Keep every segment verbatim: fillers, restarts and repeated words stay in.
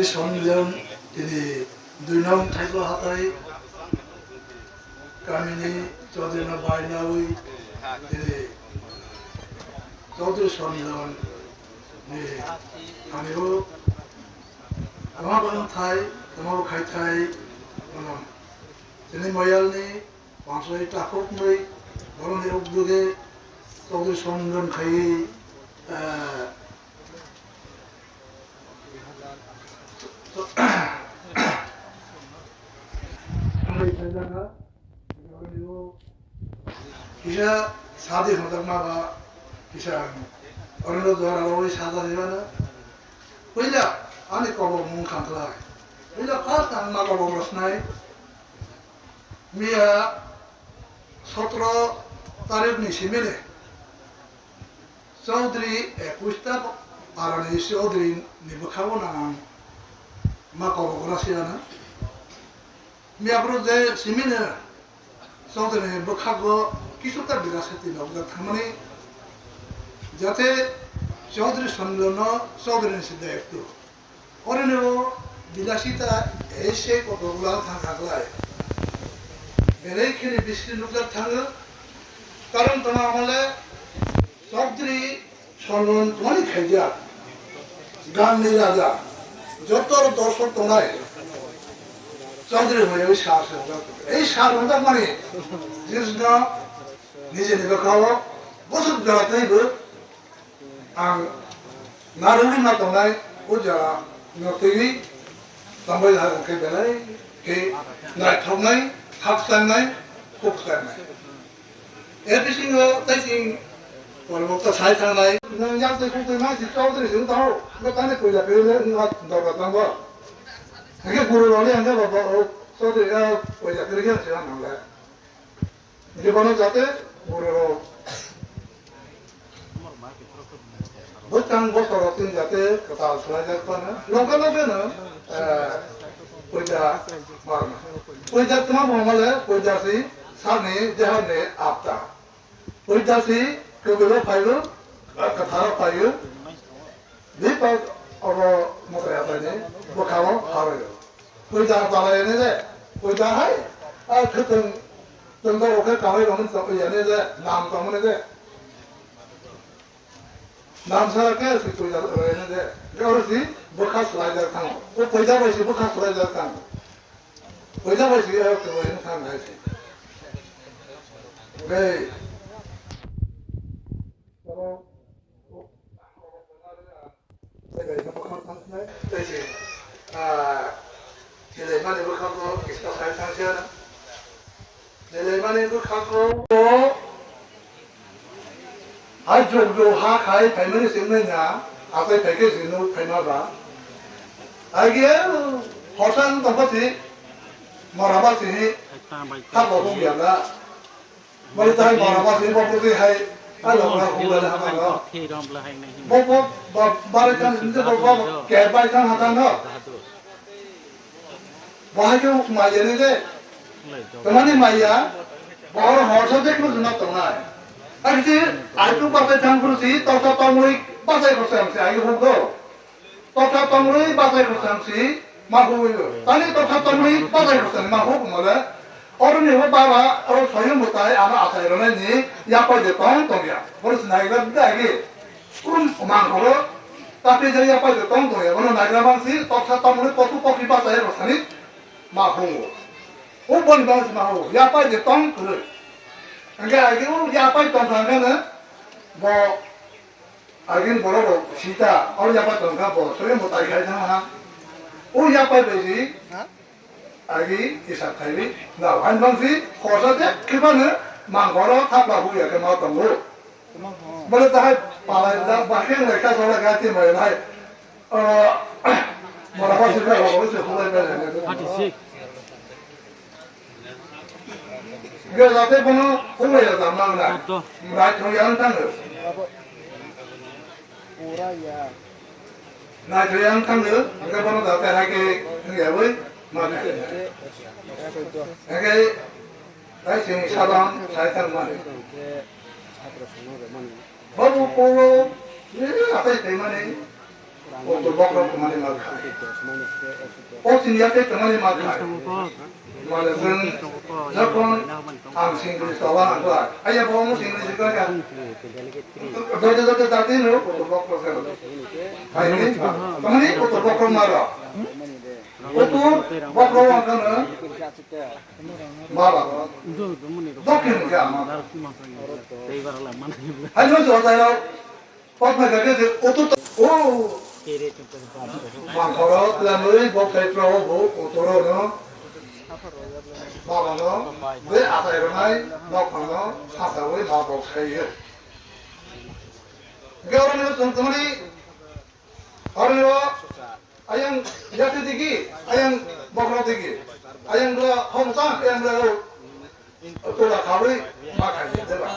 Sonmilan tini dui nong Thaiklo hatai kamini Chaudhary no bai nawi tini Chaudhary Sonmilan ni thani o tama bang thai tama khai thai bono tini moyal ni Pangsai takhuk nwi boroni ukduge Chaudhary Sonmilan khai, eh, kisa sadi hwnjakma ba kisa ang orno jora loi sada dibana. Puila ani kobok mung khanglai. Puila first ang ma kobok rosnai. Miya sotro tarik ni simini Chaudhary, eh, pusta parani Chaudhary ni bwkhago nang ang ma kobok rasiya na. Miya bro je simini Chaudhary ni bwkhago kisuta birasati nokjak thangmani jate Chaudhary Sonmilan no Chaudhary ni sidayektu. Oroni o bilasita ese kotorgwla thang kha glai. Belai kheno bisri nukjak thango. Karon tongma hole Chaudhary Sonmilan tongmani khaijak. Gangni raja. Joto dorshok tongnai. Chaudhary hwnwi sa se wngjak. Ei sa wngjak mani jinisno nijeni bwkhao bwswk jora twibo Ang narwgwi ma tongnai o jaga no twiwi tongbai ha hwnkhe belai khe naithoknai, khakchangnai, khukchangnai. A B C o tei chwng polbokta sai thangnai. Nwng yak twi khuk twi ma si Chaudhary se wng tong, bo tani puila puila wng ha dorga tongo. Hwnkhe guru rokni hwnkhe bo, bo, o Chaudhary, o puila puila khe se wng nanglai. Jibon jate borok bwskang bosoro tin jate kwtal swlaijak phano loge loge no, eh, puja marma. Puja tma bongmale puja si sani jehani apta. Puja si kwbilo phaio, kwtharo phaio. Bipak oro motai achaini bwkhao pharoyo. Puja talai ani de, puja hai, a khwtwng tongda rok khe kamai rok tong yani de, nam tong mani de. Nam sa khe si puja talai ani de. Gaur si bwkha swlai jak thango. O puja bai si bwkha swlai jak thango. Puja bai si, eh, kwrwi wng thang hai si. Bai. Tei se, ah, thelaimani bwkhago kisa sai thangsa. Thelaimani bwkhago hai jog jog ha khai phaimani se wngnaina, achai phaikhe se nuk phaima ba. Aige horsa wng tongkha se, mora ba se hi, ha bo hung ya na. Bari tai bara ba se bo bo hai. Ai lo ba hu la ha ba. Bo bo ba bare kan se bo bo ke bai kan ha kan no. Bo hai ke maya ni de. Tamani maya. Bo oro hor so de ko na to nai. Ai se ai tu ba sai thang kuru si to sa to mui ba sai ko sa se ai hu do. Tokha tongmani bachai khoroksa si ma huwi o. Tani tokha tongmani bachai khoroksa ni ma hu kumale. Oroni bo baba oro soyung bo tai ano achai rwnaini yapai de tong tongya. Bono se naigra dagi. Kum mangkoro tapi je yapai de tong tongya. Bono naigra mansi tokha tongmani potu pokhi bachai khoroksa ni ma hu o. O boni mansi ma hu o. Yapai de tong kwrwi. Hingke agi o yapai tong thangkhe no bo Agini borok rok sita, oro yapai tongkha bo, sori mo tai khai thang ha. O yapai bai si, agi isap khai bi, na, han bang si, khorsa de, khiba no, mang goro, thapla hu ya khe ma tongo. Bole tahai palai da, ba khe ngai kha sala ga ti mai lai. Oro, mora ba si ka ro, si hu lai bai lai. Thirty six. Yo, jate bono hwnlaiya jam nang na. Chuddo. Naithok yang thang. Pura ya. Naithok yang thang, hingke bono jate hai ke hingya bai, ma khe. Hingke, tai sing sabang, sai thang mani. Babu polo, ni atai tai mani. Kotor bokhorok tongmani ma khai. O chini yakhe tongmani ma khai. Mane chwng jokhon ang singri chola nang khlai. Aya bo omo singri sikha kha. Dote dote dati no kotor bokhorok khe. Hai ni. Tongmani kotor bokhorok ma rok. Kotor bokhorok ang khe no. Baba. Dokhin khe ama. Hai no so tai rok. Patma kake je oto ta-, o. Mangkhoro tlamwi bok khai pro bo otoro no. Baba no, be asai ronai, nok no, sasawi ma bok khai ye. Ge oro ni sung tumani, oro ni ro, ayang yati digi, ayang bokro digi, ayang dua hom sang, ayang dua ro. Tola khawi ma khai de ba.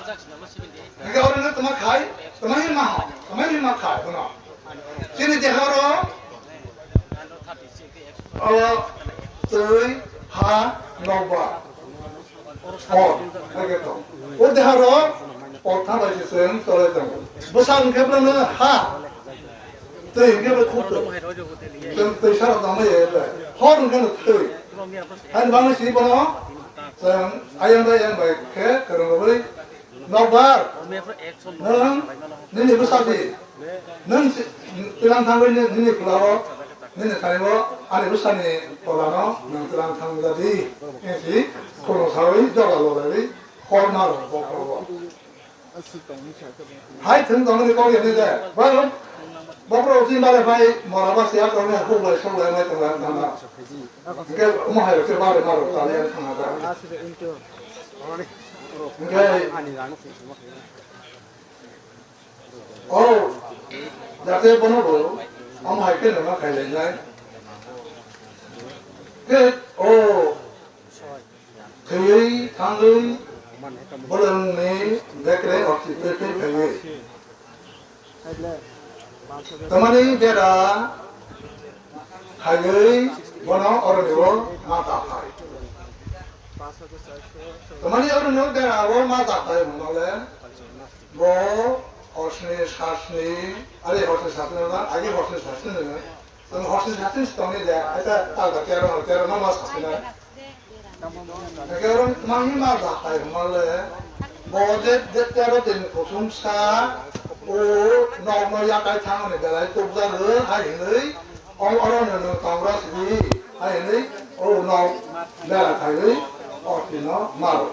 Hingke oro no tama khai, tama hin ma ho, tama hin ma khai bono. Chini deha ro, o, twi, ha, nokbar. Hor, hingke to. O deha ro, hor tha bai se sen tole tong. Bwsa hingke bono ha. Twi hingke bo khuk twi. Twi, twi sara tongma ye bai. Hor hingke no twi. Hani bangwi si bono. Chwng ayang bai ayang bai khe kwrwng rwui nokbar. Nwng nini bwsa si. Nwng si, twilang thangwi ni-, nini pulao, nini thani bo ani bwsani tolano nwng twilang thang jadi. Hinsi khulum sawi joga lolaiwi hor maro bokhorogo. Hai thung tongmani kok ya de. Bang, bokro usin bare bai mora ba siya tongmani huk bai sok bai mai tong bai tong na. Hingke omo hai rok se bare maro tali ya thang na. Hingke, oh, jate bono bo, omo hai ke nama khai lai nai. Ke, oh. Thwiwi thangwi bwlwngni bekre okchi twi twi thangwi. Tamani bera khaiwi bono oroni o ma ta khai. Tamani oroni o bera o ma ta khai hwnmale bo horsni sasni, are horsni sasni na, agi horsni sasni na. Ang horsni sasni si tongni de, eta ta ga tero, tero no ma sasni na. Eke oro mangni ma da kai hwnmale, bo je, je tero din kusung sa, o nok no yakai thangni belai tukjagwi, hai hinwi, o oro no no tongra sidi, hai hinwi, o nok bera khaiwi, orti no maro.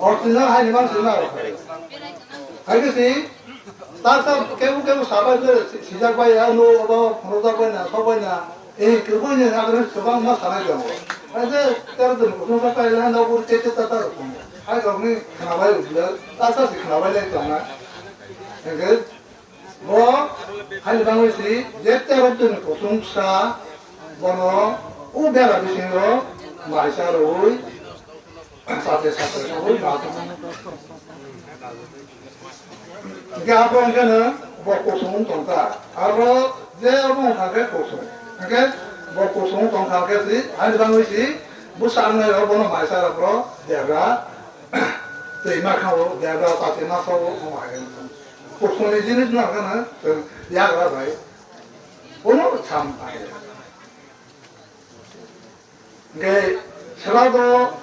Orti no hai ni man si maro. Hai ke si, Taksa kebu kebu sabai je si-, sijak bai ya, no obo phunukjak bai na, sok bai na, eh, kebu ni agre kwbangma sanai tongo. Ai je tero din kusung sa kai la, no buri tete tata rok tongo. Hai rok ni khna bai ujla, taksa si khna bai lai tongna. Hingke bo hai ni bangwi si, je tero din kusung sa, bono u bera bisingo maisa rwi, sate sate rwi ma tong. Hingke abo hingke no bo kusung wng tongkha. Abo je abo wngkha khe kusung. Hingke bo kusung wng tongkha khe si, haini bangwi si, bwsa wngnai rok bono maisa rok ro debra, twi ma kha o debra, chati ma sa o, omo hai khe kusung ni jinis no hingke no chwng yagra bai. Bono sam pai. Hingke srado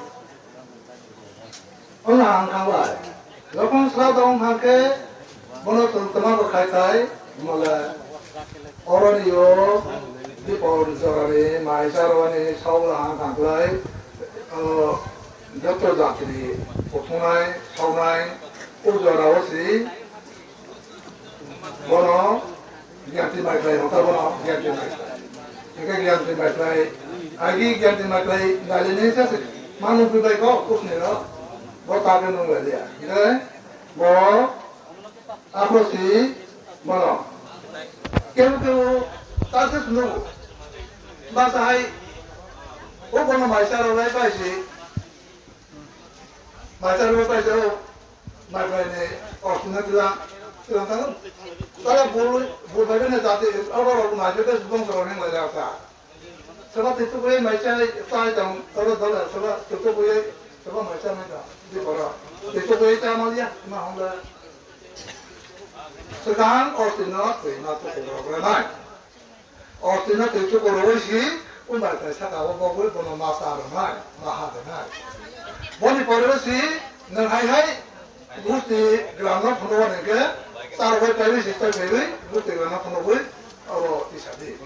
wngna ang kha bai. Jokhon srado wngkha khe bono tong twma bo khai khai, mole oroni o bipor jorani mai charwani saula ang kha klai, o, joto jatini kuthungnai, saunai, o jorao si, Bono Giyanti Maiklai, hota bono Giyanti Maiklai. Hingke Giyanti Maiklai, agi Giyanti Maiklai, dali ni sa se, manu pi bai ko, kusni ro, bo ta ke nung lai dia. Hingke, bo, apro si, bono. Keu keu, ta se sunu. Masa hai, o bono maisa ro lai pai si. Maisa ro lai pai si, o. Mai bai ni, o, suna tila, tila tang. Tala bul, bul bai ni jati, abo rok mai bai bong rok ni lai ta. Saba titu bai mai chai, chai tang, tala dala, saba titu bai, saba mai chai mai ta, di pora. Titu bai ta mal ya, ma hong da. Swkang ortino twima tukurok rwnai. Ortino twi tukurogwi si umbai tai saka o bogwi bono ma cha rwnai, ma ha rwnai. Boni pore si nwng hai hai gusti gramno phunugo hwnkhe, charwai paiwi si tei paiwi gusti gramno phunugwi abo tisa di.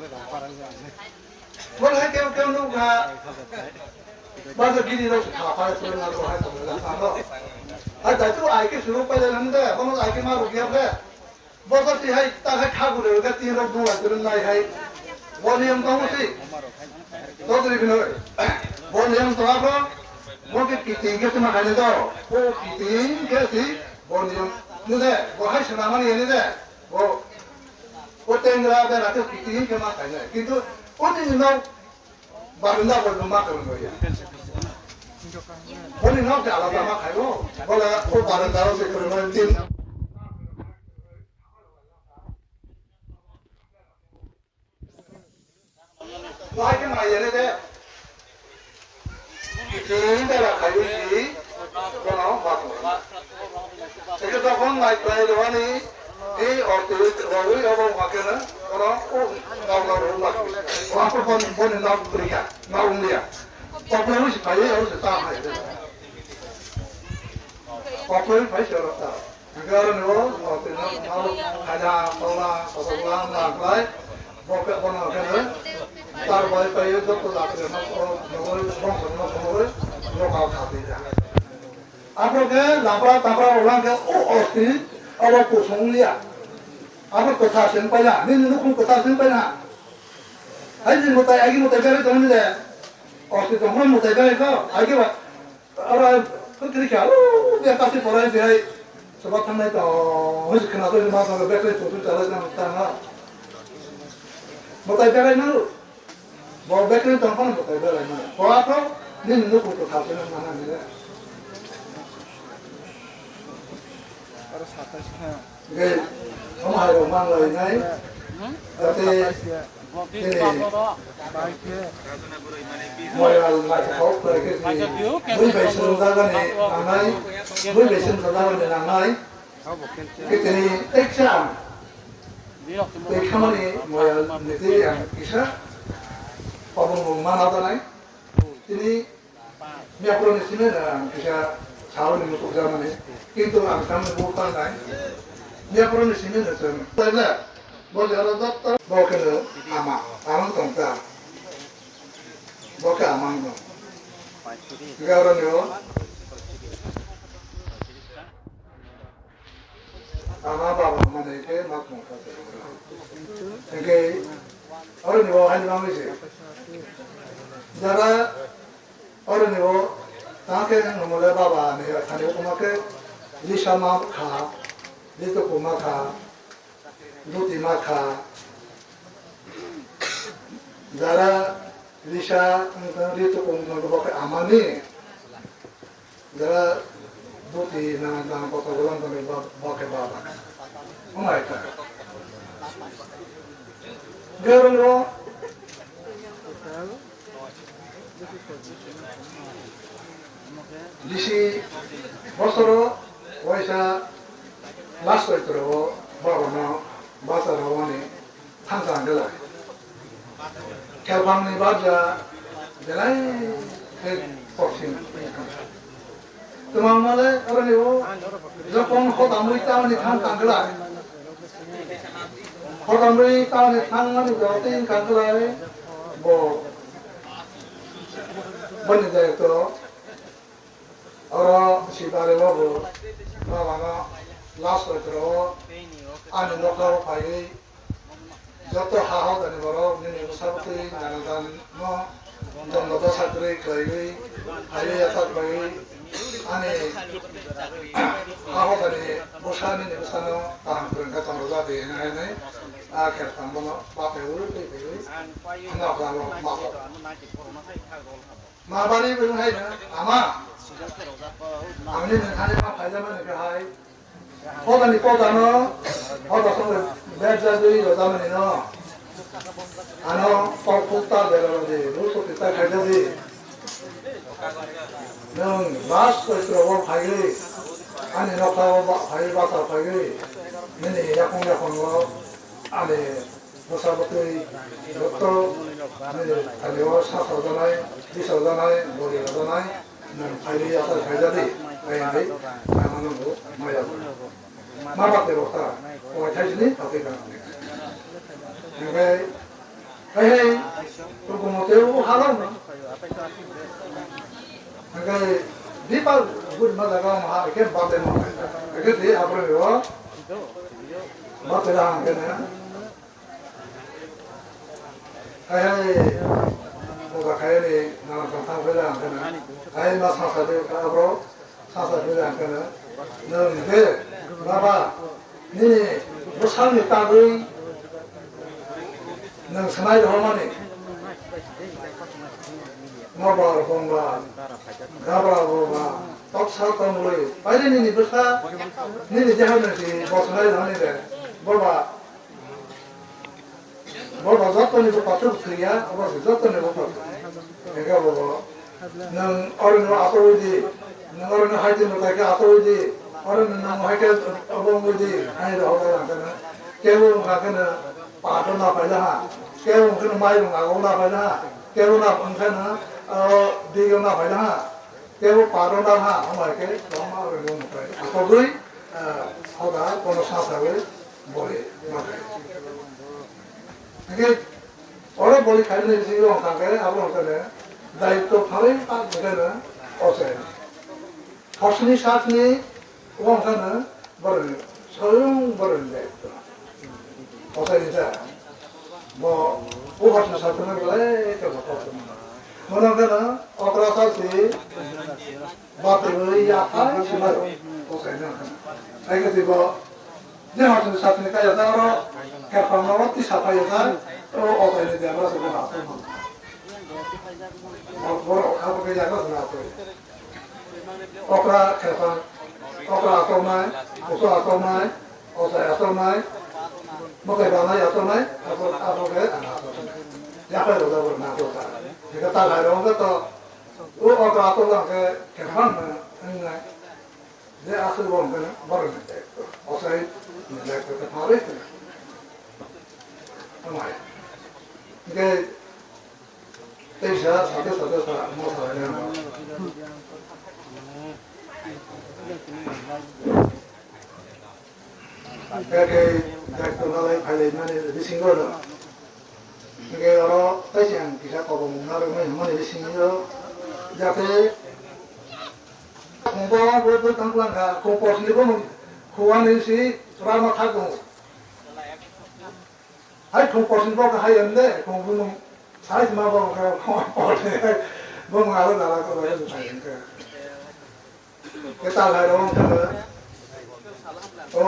Bono hai kebo kebo nukha. Bajo gini rok kha phai phai na ro hai tong la kha no. Hai dai tu ai ke suru pai la nang de, bono ai ke ma ro ya de. Bojo ti hai ta hai kha gure ga tin rok dua gure nai hai. Boni yang tong si. To dri bino. Boni yang to abo. Bo ke kiti ke tuma khai ne do. Bo kiti ke si. Boni yang. Nu de, bo hai sana mani ne de. Bo. Bo tengra de ra ke kiti ke ma khai ne. Kintu o ni no. Barenda bo ma kwrwng ya. Boni nok de alada ma khaio. Bola o barenda ro se kwrwng tin. Lai ke mai yene de. Tin de la khaio si. Bono ma kwrwng. Eke tokon nai kwlai rwani, ei ortwi rwui obo hwnkhe no, oro o nokla rwui ma. O aphuru boni, boni nok kwrwi kha, nok wng liya. Koplaiwi se phaiwi oro se ta hai. Koplaiwi phai se oro ta. Hwnkhe oro ni o ortwi nok, nok khaina, tokla, kotorla wng lang kwlai. Bo khe bono khe no, tar bai phaiwi joto jatri no, o, nugui, bongso no, nugui, lokal kha twi da. Aphuru khe lapra tapra rok lang khe o ortwi abo kusung liya. Abo kwthar se wng paina, nini nukhung kwthar se wng paina. Hai je mwtai, agi mwtai berai tongmani de. Ortwi tongma mwtai berai kho, agi ba. Aro kwthri kha, o, be kasi porai se hai. Soba thangnai to, hoi se khna to ma to berai to chalai tang tang ha. Mwtai berai na. Bo bekri tong phano mwtai belai mano. Bo aphro nini nukhung kwthar se nang mana nini. Aro satais kha. Ge, omo hai rok man lai nai. Hmm? Jate satais ya. Tini moyal mai khok bai ke ni. Bui bai sung jaga ni nangnai. Bui bai sung jaga ni nangnai. Kitini teisa ang tei khamani moyal nitwi ang kisa pabung bung ma nadanai. Tini miyaphuruni simi no ang kisa sauni muchukjakmani, kintu ang tamni buphang nai. Miyaphuruni simi no chwng. Bo jora doktor, bo khe no ama, ang tong ta. Bo khe ama no. Gaurani o. Ama baba mane ke mak mong kha. Hingke oro ni bo hani bang se. Jara oro ni bo tang ke nang mole baba ne thani ko ma ke lisa ma kha, lito ko ma kha, luti ma kha. Jara lisa ang tang lito ko ma ko ke ama ni. Jara buti na, na kota bulan tani ba, ba ke ba ba. Amai ta. Gero ro. Bisi bosoro waisa last week ro baba no basa ro wani. Thangsa hwnkhe lai. Khelphangni barja belai khe koksing. Twmangmale oroni o jokon hotamwi tamni thang tangkhe lai. Hotamwi tamni thangmani jotoi tangkhe lai. Bo boni daitw. Oro Sibari o bo babano last week o ani nokha o phaiwi joto ha hodani borok nini bwsabwtwi nana dan no jondo dosa kwrwi khlaiwi phaiwi yathak baiwi ani ha hodani bwsa nini bwsano kaham kwrwng khe tongrwjak di hwnwi a khe tang bono bapaiwi twi phaiwi nokha o ma. Ma bari bwrwng hai na, ama. Ang ni nang thani ma phaijama ni kahai. Hodani kota no, hoda song berja dui rojamani no. Ano kok kukta bera rodi, ruso kita khaja di. Nang last ko itro bo phai gri. Ani nokha bo ba-, phai basa phai gri. Nini yakung yakungo ani bwsa bwtwi joto nini thalio sasaojaknai, tisaojaknai, borilajaknai, nwng phaidi yachar khaijadi, kaya di, mama nwngbo maya bo. Ma bate bo ta, o thaisini, totwi kang. Hingke, hei hei, tukumo tei o halong. Hingke, di pa, guri ma jaga ma ha, hingke bate ma. Hingke di apre bo, bate da hingke na. Hai hai, buka kaya ni, nang tang tang bela ang kana. Hai ma sasa de ka bro, sasa bela ang kana. Nang de, baba, nini, bwsang ni tagwi, nang sanai rohormani. Mobar bomba, gabra bomba, toksa tongwi, paire nini bwsa, nini deha nasi, bosnai rohormani de, boba. Bo bo joto ni bo pathor thwiya, abo se joto ni bo pathor. Ega bo bo. Nang oro no asoi di, nang oro no hai di no kai ka asoi di, oro no nang hai ka abo mo di, hai ro ho lang kana. Kebo wng kha kana pato na paila ha, kebo wng kana mai rung ago na paila ha, kebo na wng kana, ah, di na paila ha. Tebo paro na ha, amai ke, toma rwngmung kai. Asogwi, ah, hoda, kono sa sawi, boli, makai. Hingke, oro boli khai ni bisingo wng kha khe, abo wng kha ne, daitto phalwi pa bwkha no, ochai. Hosni sakni, wng kha no, Boroni, soyung boroni daitto. Otai ni ta. Bo, o hosni sakni belai ke bo kosom. Mono kana, okra sa si, bati boi ya phai si maro. Otai na. Ai ke bo, je hosni sakni kaya ta ro, ke pang ro ti sa phai ta, o otai ni debra sa ko ha. Bo, bo, ha ko ya ko na ko. Okra khephang, okra achomnai, kusu achomnai, ochai achomnai, mwtai banai achomnai, abo, abo khe ang achomnai. Yaphai rwjak bo nang khe ta. Hingkhe ta hai rwng khe to, o okra achomnai khe khephang no wngnai. Je aswk bo hwnkhe no borok ni daitto. Ochai ni daitto khe pharwi khe. Amai. Hingkhe Teisa, sate sate sa, mo sa ya. Kake, kake, tonalai, phailai, mani, bisingo no. Hingke oro, teisa ang kisa kobo mung narwk nai, mani, bisingo, jate, kungbo, bo, bo, tang lang kha, kung pos ni bo, khuwa ni si, rama thak bo. Hai thung porsin bo hai em de, thung bumung size ma bo khe thung porsin bo ma aro dala ko dala ko sai khe. Ke ta lai ro khe. O,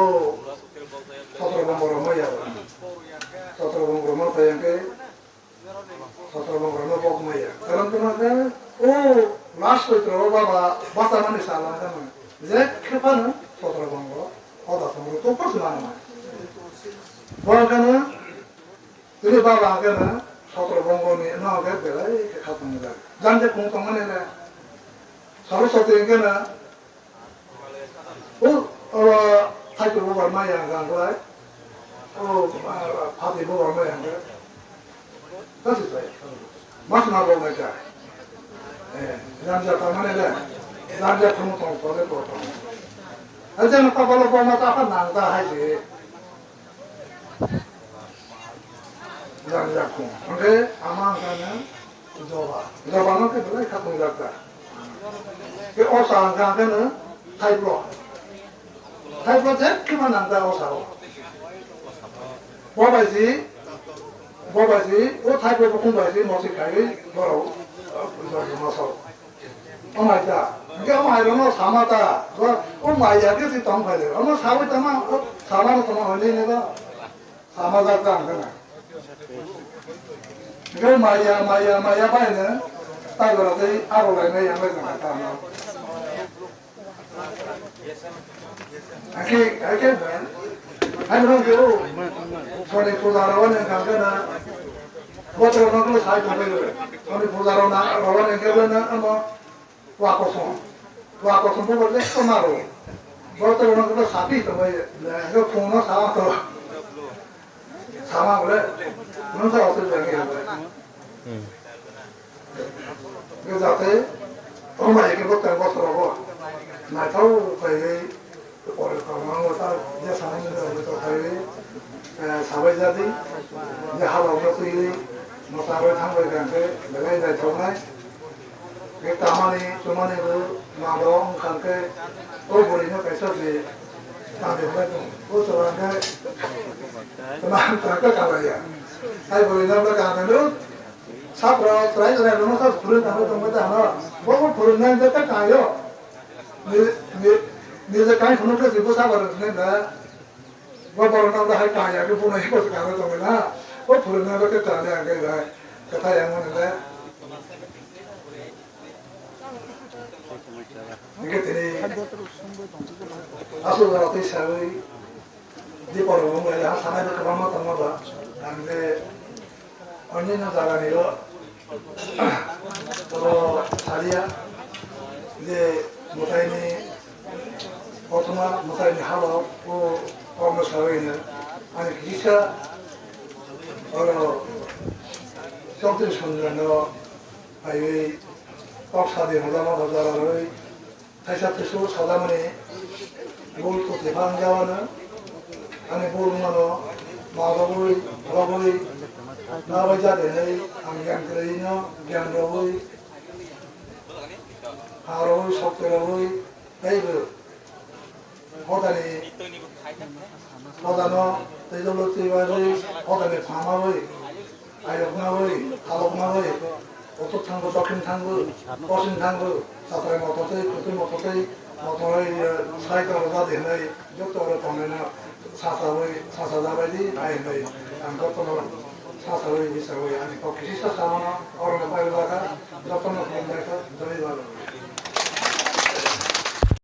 sotro bong ro ma ya. Sotro bong ro ma sai khe. Sotro bong ro ma bok ma ya. Karon ko ma khe, o, last sotro baba basa mani sala khe ma. Je khe pa no sotro bong ro. Oda song ro to porsin ma. Bo khe no Tini baba hwnkhe no sotro bongoni no hwnkhe belai khe kha tongjak. Jang je khung tongmani le. Saraswati hwnkhe no o, o, thaichuk bubar maya hwnkhe ang khlai. O, ah, phatwi bubar maya hwnkhe. Tasi sai. Mas ma bo mai ka. Eh, jang ja tongmani le. Jang ja khung tong tole ko tong. Ajang ta bolo bo ma ta pha nang ta hai je. Yang yakung. Oke, ama angkana joba. Joba no ke belai khatung jakta. Ke osa angkana thaiplo. Thaiplo je kima nangta osa o. Bobai si, bobai si, o thaiplo bukung bai si, mosi khai, borok, borok moso. Amai ta, hingke amai rokno sama ta, bo, o maya khe si tong phai le, omo sawi tongma, o sama no tongma hwnwi ne ba, sama jak ta hwnwi na. Hingke maya, maya, maya bai no, tai bora tei aro lai nai yang lai jang ta no. Hake, hake ba, hai no ke o, soni puja ro ne kang kana, botro no ko sai ko le, soni puja ro na, ro ne ke na, amo, Wa kosong. Wa kosong bo le koma ro. Bo to no ko sapi to bai le ko phone no sa to. Sama bole. No sa osu jang ya. Ke jate o mai ke bo ta bo to bo. Na thau bai. Pore tongmani ta je sanani je to khai, eh, sabai jadi, je haba ulo twi, mosaroi thangbai kangke, belai dai tongnai. Ke tamani, tumani bo, mado wngkha khe, o bwrwino kaisa je, tangde hwnai tong. O chwla khe, tama tangka kalaiya. Hai bwrwino bo kangde no, sapra, chwrai chwrai no sa phurwi tangwi tongbai ta hano. Bo bo phurwnai je ta kayo. Ni, ni, ni je kai khunu khe jibo sabar ne da. Bo borok no hai kaya ke bunai ko ka to na. O phuru na ke ka le ke da. Kata yang ne da. Ni ke tini. Asu da te sawi. Di borok no le ha sana ke ma ta ma ba. Ang de Onyaino jaganio oro salia je mwtaini kothoma, mwtaini halo o kokno sawi hino. Ani kisa oro Chokdri Sonjano phaiwi kok sadi hojama hoja rwi Thaisa twisu sajamani bul kwtwi phangjawano, ani bul wngmano ma rogwi, rogwi, nabai jadi hinwi ang gyan kwrwino gyan rogwi, ha rogwi, sokti rogwi, teibo hodani, hodano tei jolo twibawi, hodani phamawi. Ayoknawi, haloknawi, utor thangbo, dokhin thangbo, poschim thangbo, satrai mototwi, kutui mototwi, mototwi, eh, sai tongbo jadi hinwi, joto oro tongnaino sasawi, sasajabaidi, ai hinwi, ang jotono sasawi, bisawi, ani kok kisi sasamano, orono pai bwkha, jotono khulumbaikha, jai Baba.